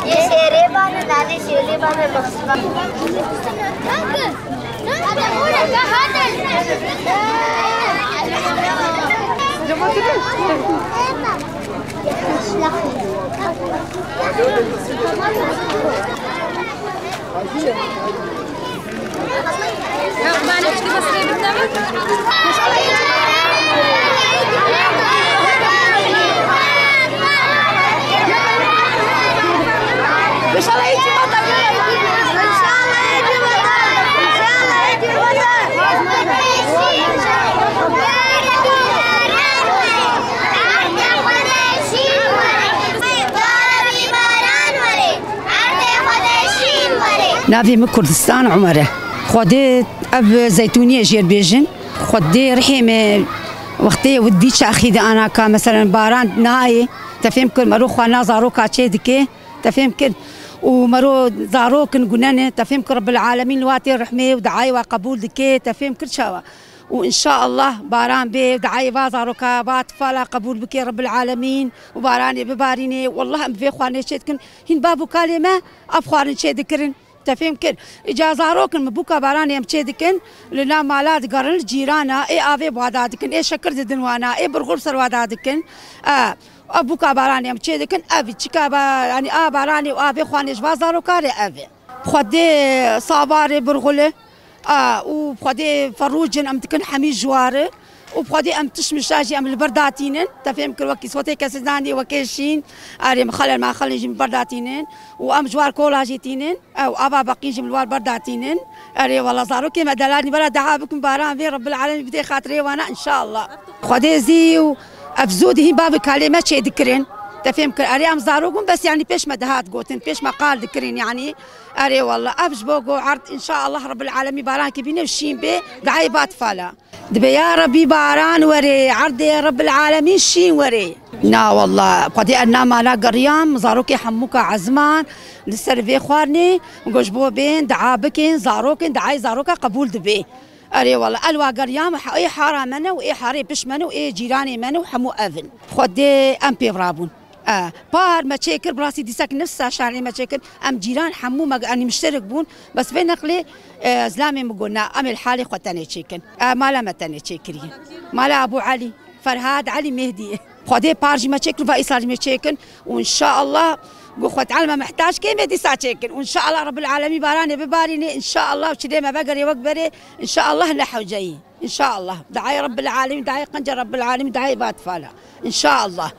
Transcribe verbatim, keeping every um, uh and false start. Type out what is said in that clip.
Ye şêrê bane, nanê şêrê bane, bexşîş bane. Navê min Kurdistan Umer e. Xwedê ev zeytûniyê jê bêjin. Xwedê rihê me wextê wi dî çaxî de anaka, meselen, baran nayê. Te fêm kir, mero xwana zaroka çê dike. Te fêm kir. Û mero zarok in gune ne. Te fêm kir, Rebbil Alemîn li watê rihmê û diayê wa qebûl dike. Te fêm kir çawa. Û înşaallah baran bê, diayê va zaroka, va tifala qebûl bike Rebbil Alemîn û baranê bibarîne. Wallah em bi vê xwarinê çê dikin. Hîn bav û kalê me ev xwarin çê dikirin. Te fêm kir. Îca zarok in, min bûka baranê em çê dikin, li nav mala digerin, li cîrana, ê avê bi wa da dikin, ê şekir didin wana, ê burxul ser wa da dikin. E, ev bûka baranê em çê dikin, ev çika ba-, yanî a baranê û avê xwanê ji va zaroka re ev e. Xwedê savarê burxulê, a, û xwedê ferûcin em dikin hemî ji wari. Û bi Xwedê em tişt mişa jî em li ber datînin. Te fêm kir, wekî sotê kesê danê, wekê şîn. Erê, mixelel maxelin jî min ber datînin. Û em ji war kola jî tînin. Ew ava beqîn jî min li war ber datînin. Erê, wela zarokê me delalî bera dua bikin, baran vê Rebbil Alemîn bidê xatirê wana, înşallah. Xwedê zî û ev zû dihîn bavê kalê me çê dikirin. Te fêm kir. Erê, em zarok bûn, bes yanî pêş me dihat gotin, pêş me qal dikirin yanî. Erê, wela ev ji bo go erd, înşallah Rebbil Alemîn baran kê bîne û şîn bê, diayê va tifala. Dibe ya Rebî baran were, erdê Rebbil Alemîn şîn were. Na wallah, xwedê ez namala geriyam, zarokê hemûka ezman, li ser vê xwarinê, min got ji bo bên, dua bikin, zarok in, duayê zaroka qebûl dibe. Erê wallah, ez wa geriyam, ê hara me ne û ê harê pişt me ne û ê cîranê me ne û hemû ev in. Xwedê em pê rabûn. E, par me çêkir, bi rastî dîsek nifsa şanê me çêkir. Em cîran hemû me, yanî mişterek bûn. Bes vê neqlê, e, zilamê min got, na, em ê li halê xwe tenê çêkin. E, mala me tenê çêkiriye. Mala Abu Elî, Ferhad, Elî, Mehdî. Xwedê par jî me çêkir, va îsal jî me çêkin. Û înşaallah, got xwe teala me mihtac kê me dîsa çêkin. Û înşaallah Rebbil Alemîn baranê bibarînê. Înşaallah çilê me vegerê wek berê. Înşaallah ne hewceyî. Înşaallah. Dayê Rebbil Alemîn, dayê qenca Rebbil Alemîn, dayê batfala. Înşaallah.